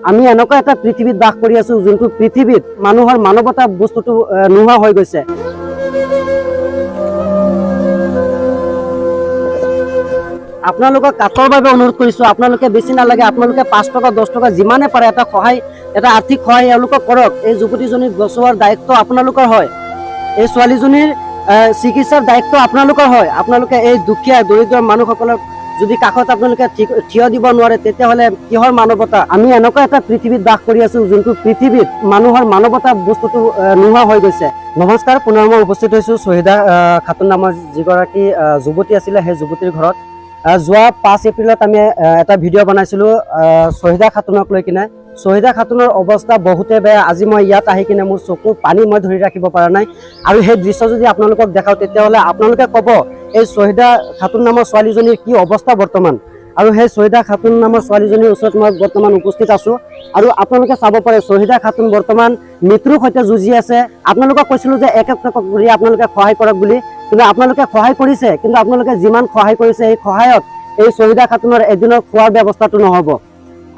আমি এনেকুৱা এটা পৃথিৱীত বাস কৰি আছো, যোনটো পৃথিৱীত মানুহৰ মানৱতা বস্তুটো নোহোৱা হৈ গৈছে। আপোনালোকক কাতৰভাৱে অনুৰোধ কৰিছোঁ, আপোনালোকে বেছি নালাগে, আপোনালোকে 5 টকা 10 টকা যিমানে পাৰে এটা সহায়, এটা আৰ্থিক সহায় এওঁলোকক কৰক। এই যুৱতীজনীক বচোৱাৰ দায়িত্ব আপোনালোকৰ হয়, এই ছোৱালীজনীৰ চিকিৎসাৰ দায়িত্ব আপোনালোকৰ হয়। আপোনালোকে এই দুখীয়া দৰিদ্ৰ মানুহসকলক যদি কাষত আপোনালোকে থিয় দিব নোৱাৰে, তেতিয়াহ'লে কিহৰ মানৱতা? আমি এনেকুৱা এটা পৃথিৱীত বাস কৰি আছো, যোনটো পৃথিৱীত মানুহৰ মানৱতা বস্তুটো নোহোৱা হৈ গৈছে। নমস্কাৰ, পুনৰ মই উপস্থিত হৈছোঁ শ্বহীদা খাতুন নামৰ যিগৰাকী যুৱতী আছিলে সেই যুৱতীৰ ঘৰত। যোৱা 5 এপ্ৰিলত আমি এটা ভিডিঅ' বনাইছিলোঁ শ্বহীদা খাতুনক লৈ কিনে। শ্বহীদা খাতুনৰ অৱস্থা বহুতে বেয়া। আজি মই ইয়াত আহি কিনে মোৰ চকুৰ পানী মই ধৰি ৰাখিব পৰা নাই। আৰু সেই দৃশ্য যদি আপোনালোকক দেখাওঁ, তেতিয়াহ'লে আপোনালোকে ক'ব এই শ্বহীদা খাতুন নামৰ ছোৱালীজনীৰ কি অৱস্থা বৰ্তমান। আৰু সেই শ্বহীদা খাতুন নামৰ ছোৱালীজনীৰ ওচৰত মই বৰ্তমান উপস্থিত আছোঁ। আৰু আপোনালোকে চাব পাৰে শ্বহীদা খাতুন বৰ্তমান মৃত্যুৰ সৈতে যুঁজি আছে। আপোনালোকক কৈছিলোঁ যে এক এক টকা কৰি আপোনালোকে সহায় কৰক বুলি, কিন্তু আপোনালোকে সহায় কৰিছে, কিন্তু আপোনালোকে যিমান সহায় কৰিছে এই সহায়ত এই শ্বহীদা খাতুনৰ এদিনৰ খোৱাৰ ব্যৱস্থাটো নহ'ব।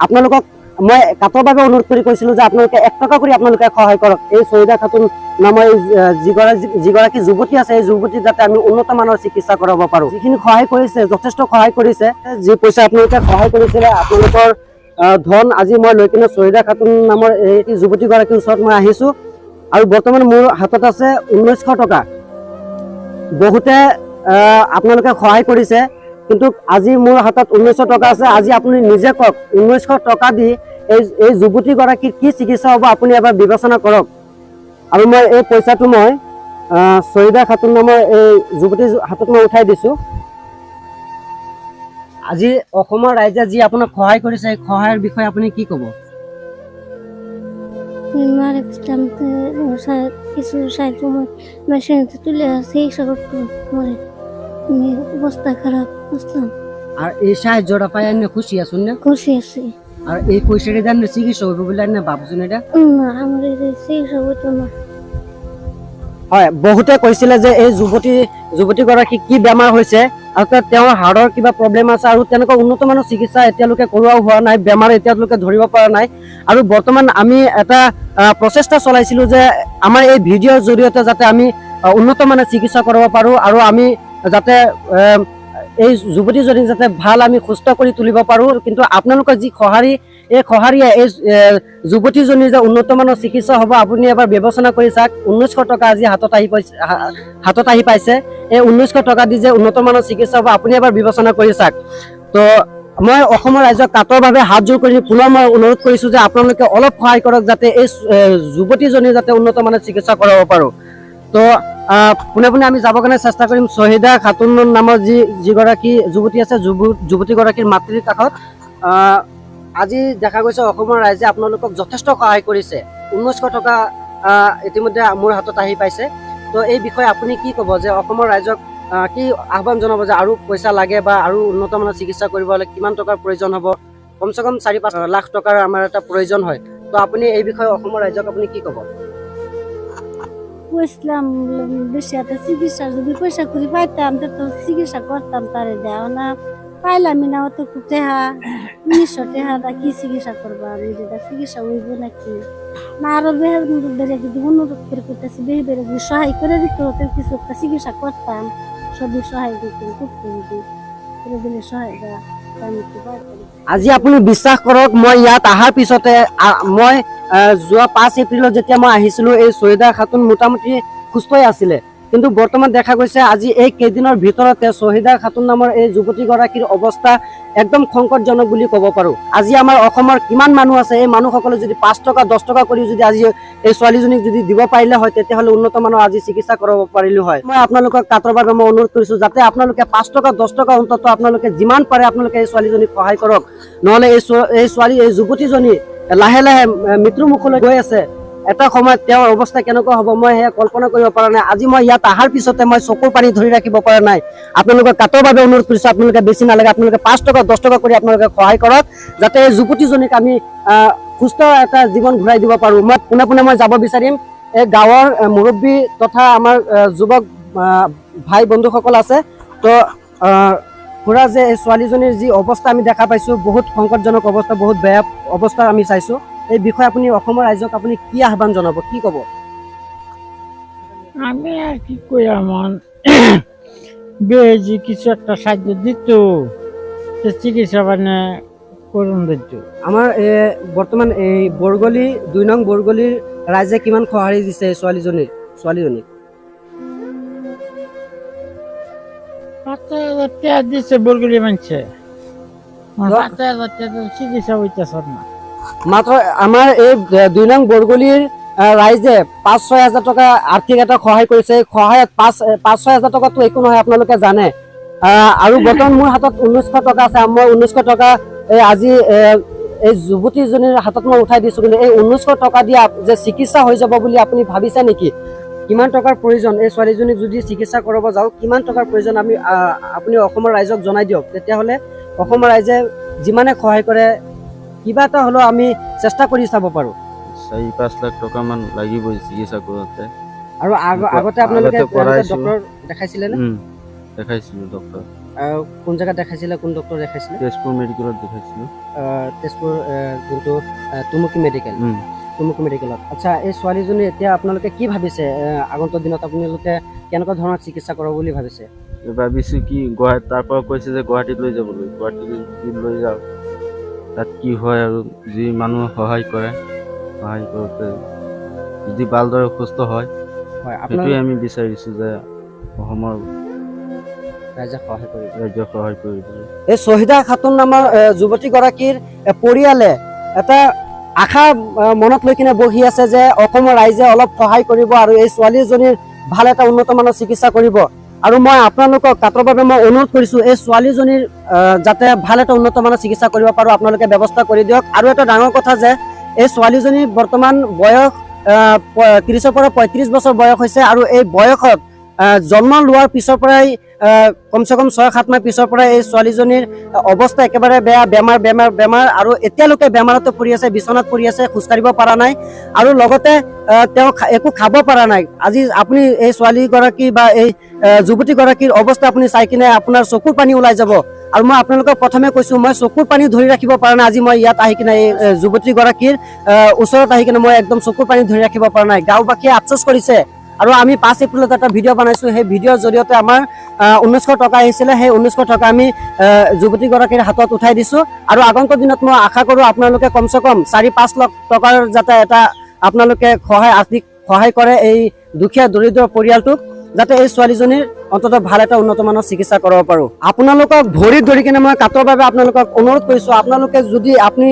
আপোনালোকক মই কাতৰভাৱে অনুৰোধ কৰি কৈছিলোঁ যে আপোনালোকে 1 টকা কৰি আপোনালোকে সহায় কৰক। এই শ্বহীদা খাতুন নামৰ এই যিগৰাকী যুৱতী আছে, এই যুৱতী যাতে আমি উন্নত মানৰ চিকিৎসা কৰাব পাৰোঁ। যিখিনি সহায় কৰিছে যথেষ্ট সহায় কৰিছে। যি পইচা আপোনালোকে সহায় কৰিছিলে, আপোনালোকৰ ধন আজি মই লৈ কিনে শ্বহীদা খাতুন নামৰ এই যুৱতীগৰাকীৰ ওচৰত মই আহিছোঁ। আৰু বৰ্তমান মোৰ হাতত আছে 1900 টকা। বহুতে আপোনালোকে সহায় কৰিছে, কিন্তু আজি মোৰ হাতত 1900 টকা আছে। আজি আপুনি নিজে কওক, 1900 টকা দি এই যুৱতীগৰাকীৰ কি চিকিৎসা হ'ব, আপুনি এবাৰ বিবেচনা কৰক। আৰু মই এই পইচাটো মই শ্বহীদা খাতুন নামৰ এই যুৱতীৰ হাতত মই উঠাই দিছোঁ। আজি অসমৰ ৰাইজে যি আপোনাক সহায় কৰিছে, এই সহায়ৰ বিষয়ে আপুনি কি ক'ব? মারে কিছু সাহায্য মেশিনে তুলে চিকিৎসা করতো, মরে অবস্থা খারাপ বুঝলাম। আর এই সাহায্যটা পাই আপনি খুশি আছেন না? খুশি আছি। আর এই পয়সাটা দেন চিকিৎসা হইব বলে আপনি ভাবছেন এটা? না, আমার এই চিকিৎসা হইতো না। হয়, বহুতে কৈছিলে যে এই যুৱতীগৰাকী কি বেমাৰ হৈছে আৰু তেওঁৰ হাৰ্টৰ কিবা প্ৰব্লেম আছে আৰু তেনেকুৱা উন্নত মানৰ চিকিৎসা এতিয়ালৈকে কৰোৱাও হোৱা নাই, বেমাৰ এতিয়ালৈকে ধৰিব পৰা নাই। আৰু বৰ্তমান আমি এটা প্ৰচেষ্টা চলাইছিলোঁ যে আমাৰ এই ভিডিঅ'ৰ জৰিয়তে যাতে আমি উন্নত মানৰ চিকিৎসা কৰাব পাৰোঁ আৰু আমি যাতে এই যুৱতীজনীক যাতে ভাল আমি সুস্থ কৰি তুলিব পাৰোঁ। কিন্তু আপোনালোকৰ যি সঁহাৰি, এই সঁহাৰিয়ে এই যুৱতীজনীৰ যে উন্নত মানৰ চিকিৎসা হ'ব, আপুনি এবাৰ বিবেচনা কৰি চাওক। 1900 টকা আজি হাতত আহি পাইছে, হাতত আহি পাইছে। এই 1900 টকা দি যে উন্নত মানৰ চিকিৎসা হ'ব, আপুনি এবাৰ বিবেচনা কৰি চাওক। তো মই অসমৰ ৰাইজক কাতৰভাৱে হাত জোৰ কৰি পুনৰ মই অনুৰোধ কৰিছোঁ যে আপোনালোকে অলপ সহায় কৰক যাতে এই যুৱতীজনীৰ যাতে উন্নত মানৰ চিকিৎসা কৰাব পাৰোঁ। তো পোনে পোনে আমি যাবৰ কাৰণে চেষ্টা কৰিম শ্বহীদা খাতুন নামৰ যিগৰাকী যুৱতী আছে, যুৱতীগৰাকীৰ মাতৃৰ কাষত। আজি দেখা গৈছে অসমৰ ৰাইজে আপোনালোকক যথেষ্ট সহায় কৰিছে। 1900 টকা ইতিমধ্যে মোৰ হাতত আহি পাইছে। তো এই বিষয়ে আপুনি কি ক'ব যে অসমৰ ৰাইজক কি আহ্বান জনাব যে আৰু পইচা লাগে বা আৰু উন্নত মানৰ চিকিৎসা কৰিব হ'লে কিমান টকাৰ প্ৰয়োজন হ'ব? কমচে কম 4-5 লাখ টকাৰ আমাৰ এটা প্ৰয়োজন হয়। তো আপুনি এই বিষয়ে অসমৰ ৰাইজক আপুনি কি ক'ব? কইছিলাম বেশি একটা চিকিৎসা যদি পয়সা করে পাইতাম তো চিকিৎসা করতাম, তারে দেওয়া না পাইলামই না। অত টেহা 1900 টেহা দা কি চিকিৎসা করবা? আমি যেটা চিকিৎসা হইব নাকি না? আরো বেড়ে যদি অনুরোধ করে করতেছি, বেশি বেড়ে যদি সহায় করে দিত তো কিছু একটা চিকিৎসা করতাম, সবই সহায় দিতাম, করতে যদি করে দিলে সহায় আমি তো পারতাম। আজি আপুনি বিশ্বাস কৰক, মই ইয়াত অহাৰ পিছতে মই যোৱা 5 এপ্ৰিলত যেতিয়া মই আহিছিলোঁ, এই শ্বহীদা খাতুন মোটামুটি সুস্থই আছিলে। কিন্তু বৰ্তমান দেখা গৈছে আজি এই কেইদিনৰ ভিতৰতে শ্বহীদা খাতুন নামৰ এই যুৱতীগৰাকীৰ অৱস্থা একদম সংকটজনক বুলি ক'ব পাৰোঁ। আজি আমাৰ অসমৰ কিমান মানুহ আছে, এই মানুহসকলে যদি 5 টকা 10 টকা কৰি যদি আজি এই ছোৱালীজনীক যদি দিব পাৰিলে হয়, তেতিয়াহ'লে উন্নত মানৰ আজি চিকিৎসা কৰাব পাৰিলো হয়। মই আপোনালোকক কাতৰভাৱে মই অনুৰোধ কৰিছোঁ যাতে আপোনালোকে 5 টকা 10 টকা অন্ততঃ আপোনালোকে যিমান পাৰে আপোনালোকে এই ছোৱালীজনীক সহায় কৰক। নহ'লে এই ছোৱালী, এই যুৱতীজনী লাহে লাহে মৃত্যুমুখলৈ গৈ আছে। এটা সময়ত তেওঁৰ অৱস্থা কেনেকুৱা হ'ব মই সেয়া কল্পনা কৰিব পৰা নাই। আজি মই ইয়াত অহাৰ পিছতে মই চকুৰ পানী ধৰি ৰাখিব পৰা নাই। আপোনালোকক কাতৰভাৱে অনুৰোধ কৰিছোঁ, আপোনালোকে বেছি নালাগে, আপোনালোকে 5 টকা 10 টকা কৰি আপোনালোকে সহায় কৰক যাতে এই যুৱতীজনীক আমি সুস্থ এটা জীৱন ঘূৰাই দিব পাৰোঁ। মই পোনে পোনে মই যাব বিচাৰিম এই গাঁৱৰ মুৰব্বী তথা আমাৰ যুৱক ভাই বন্ধুসকল আছে। তো খুৰা, যে এই ছোৱালীজনীৰ যি অৱস্থা আমি দেখা পাইছোঁ, বহুত সংকটজনক অৱস্থা, বহুত বেয়া অৱস্থা আমি চাইছোঁ। এই বিষয়ে আপুনি অসমৰ ৰাইজক আপুনি কি আহ্বান জনাব, কি ক'ব? আমি আর কি কই, আমার বেজি কিছু একটা সাহায্য দিত, সে চিকিৎসা মানে করুন দিত। আমাৰ বৰ্তমান এই বৰগলি 2 নং বৰগলিৰ ৰাইজে কিমান সঁহাৰি দিছে এই ছোৱালীজনীক? 5,000 টাকা দিছে বৰগলি মানছে, 5,000 টাকা চিকিৎসা হইতেছে না। মাত্ৰ আমাৰ এই 2 নং বৰগলিৰ ৰাইজে 5-6 হাজাৰ টকা আৰ্থিক এটা সহায় কৰিছে। এই সহায়ত 5-6 হাজাৰ টকাটো একো নহয়, আপোনালোকে জানে। আৰু বৰ্তমান মোৰ হাতত 1900 টকা আছে। মই 1900 টকা এই আজি এই যুৱতীজনীৰ হাতত মই উঠাই দিছোঁ। কিন্তু এই 1900 টকা দি যে চিকিৎসা হৈ যাব বুলি আপুনি ভাবিছে নেকি? কিমান টকাৰ প্ৰয়োজন এই ছোৱালীজনীক যদি চিকিৎসা কৰাব যাওঁ, কিমান টকাৰ প্ৰয়োজন আপুনি অসমৰ ৰাইজক জনাই দিয়ক। তেতিয়াহ'লে অসমৰ ৰাইজে যিমানে সহায় কৰে, কিবা এটা হ'লেও আমি চেষ্টা কৰি চাব পাৰোঁ। 4-5 লাখ টকামান লাগিবই চিকিৎসা কৰোঁতে। আৰু আগতে আপোনালোকে আগতে কৰাইছো। ডক্টৰ দেখাইছিলে নে? দেখাইছিলো ডক্টৰ। কোন জেগাত দেখাইছিলে, কোন ডক্টৰ দেখাইছিলে? তেজপুৰ মেডিকেলত দেখাইছিলো। তেজপুৰ, যোনটো টুমুকী মেডিকেল। টুমুকী মেডিকেলত। আচ্ছা, এই ছোৱালীজনী এতিয়া আপোনালোকে কি ভাবিছে? আগন্তুক দিনত আপোনালোকে কেনেকুৱা ধৰণৰ চিকিৎসা কৰাব বুলি ভাবিছে? ভাবিছো কি, গুৱাহাটী, তাৰ পৰা কৈছে যে গুৱাহাটীত লৈ যাবলৈ। গুৱাহাটীত যদি লৈ যাওঁ তাত কি হয় আৰু যি মানুহে সহায় কৰে, সহায় কৰোঁতে যদি ভালদৰে সুস্থ হয়, হয়, আপোনাৰ সেইটোৱে আমি বিচাৰিছো যে অসমৰ ৰাইজে সহায় কৰিব, ৰাজ্যক সহায় কৰিবলৈ। এই শ্বহীদা খাতুন নামৰ যুৱতীগৰাকীৰ পৰিয়ালে এটা আশা মনত লৈ কিনে বহি আছে যে অসমৰ ৰাইজে অলপ সহায় কৰিব আৰু এই ছোৱালীজনীৰ ভাল এটা উন্নত মানৰ চিকিৎসা কৰিব। আৰু মই আপোনালোকক কাতৰ বাবে মই অনুৰোধ কৰিছোঁ, এই ছোৱালীজনীৰ যাতে ভাল এটা উন্নত মানৰ চিকিৎসা কৰিব পাৰোঁ আপোনালোকে ব্যৱস্থা কৰি দিয়ক। আৰু এটা ডাঙৰ কথা যে এই ছোৱালীজনীৰ বৰ্তমান বয়স 30ৰ পৰা 35 বছৰ বয়স হৈছে আৰু এই বয়সত জন্ম লোৱাৰ পিছৰ পৰাই কমচে কম 6-7 মাহ পিছৰ পৰাই এই ছোৱালীজনীৰ অৱস্থা একেবাৰে বেয়া, বেমাৰ, বেমাৰ, বেমাৰ আৰু এতিয়ালৈকে বেমাৰতে পৰি আছে, বিচনাত পৰি আছে, খোজকাঢ়িব পৰা নাই আৰু লগতে তেওঁ একো খাব পৰা নাই। আজি আপুনি এই ছোৱালীগৰাকী বা এই যুৱতীগৰাকীৰ অৱস্থা আপুনি চাই কিনে আপোনাৰ চকুৰ পানী ওলাই যাব। আৰু মই আপোনালোকক প্ৰথমে কৈছোঁ, মই চকুৰ পানী ধৰি ৰাখিব পৰা নাই। আজি মই ইয়াত আহি কিনে এই যুৱতীগৰাকীৰ ওচৰত আহি কিনে মই একদম চকুৰ পানী ধৰি ৰাখিব পৰা নাই। গাঁওবাসীয়ে আফচোচ কৰিছে আৰু আমি 5 এপ্ৰিলত এটা ভিডিঅ' বনাইছোঁ। সেই ভিডিঅ'ৰ জৰিয়তে আমাৰ 1900 টকা আহিছিলে। সেই 1900 টকা আমি যুৱতীগৰাকীৰ হাতত উঠাই দিছোঁ। আৰু আগন্তুক দিনত মই আশা কৰোঁ আপোনালোকে কমচে কম 4-5 লাখ টকাৰ যাতে এটা আপোনালোকে আৰ্থিক সহায় কৰে এই দুখীয়া দৰিদ্ৰ পৰিয়ালটোক, যাতে এই ছোৱালীজনীৰ অন্ততঃ ভাল এটা উন্নত মানৰ চিকিৎসা কৰাব পাৰোঁ। আপোনালোকক ভৰিত ধৰি কিনে মই কাতৰ বাবে আপোনালোকক অনুৰোধ কৰিছোঁ, আপোনালোকে যদি আপুনি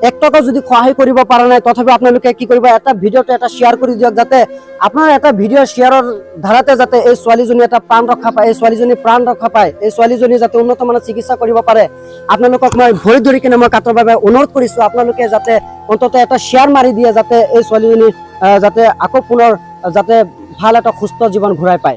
1 টকা যদি সহায় কৰিব পৰা নাই, তথাপি আপোনালোকে কি কৰিব, এটা ভিডিঅ'টো এটা শ্বেয়াৰ কৰি দিয়ক, যাতে আপোনাৰ এটা ভিডিঅ' শ্বেয়াৰৰ ধাৰাতে যাতে এই ছোৱালীজনী এটা প্ৰাণ ৰক্ষা পায়, এই ছোৱালীজনী প্ৰাণ ৰক্ষা পায়, এই ছোৱালীজনী যাতে উন্নত মানৰ চিকিৎসা কৰিব পাৰে। আপোনালোকক মই ভৰিত ধৰি কিনে মই কাতৰ বাবে অনুৰোধ কৰিছোঁ, আপোনালোকে যাতে অন্ততঃ এটা শ্বেয়াৰ মাৰি দিয়ে, যাতে এই ছোৱালীজনী যাতে আকৌ পুনৰ যাতে ভাল এটা সুস্থ জীৱন ঘূৰাই পায়।